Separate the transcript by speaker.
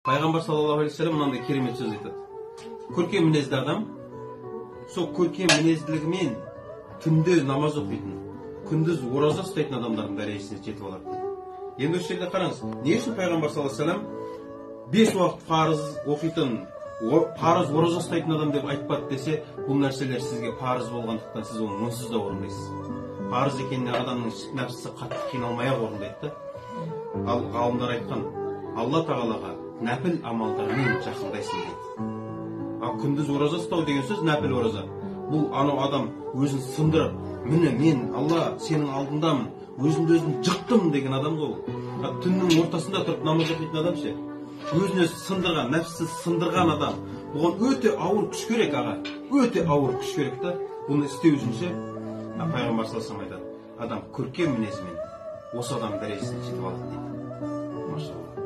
Speaker 1: Пайғамбар саллаллаху алейхи вассалам мынандай керемет сөз айтады. Көркем мінезді адам сол көркем мінезділігімен түнде намаз оқитын, күндіз ораза ұстайтын адамдардың дәрежесіне жетіп алады дейді. Енді осы жерде қараңыз, не үшін пайғамбар саллаллаху алейхи вассалам 5 уақыт парыз оқитын, парыз ораза ұстайтын адам деп айтпады десе, бұл нәрселер сізге парыз болғандықтан сіз оны онсыз да орындайсыз. Парыз екеніне адамның нәпсісі қатты қиналмай-ақ орындайды да. Ал ғалымдар айтқан, Алла тағалаға нәпіл амалдармен жақындайсың дейді. Ал күндіз ораза ұстау деген сөз нәпіл ораза. Бұл анау адам өзін сындырып, міне мен Алла сенің алдындамын, өзімді өзім жықтым деген адам ғой ол. Ал түннің ортасында тұрып намаз оқитын адам ше? Өзін өзі сындырған, нәпсісін сындырған адам. Бұған өте ауыр күш керек, аға. Өте ауыр күш керек та. Бұны істеу үшін ше, пайғамбар саллаллаху алейхи вассалам айтады, адам көркем мінезімен осы адам дәрежесіне жетіп алады дейді. Машалла.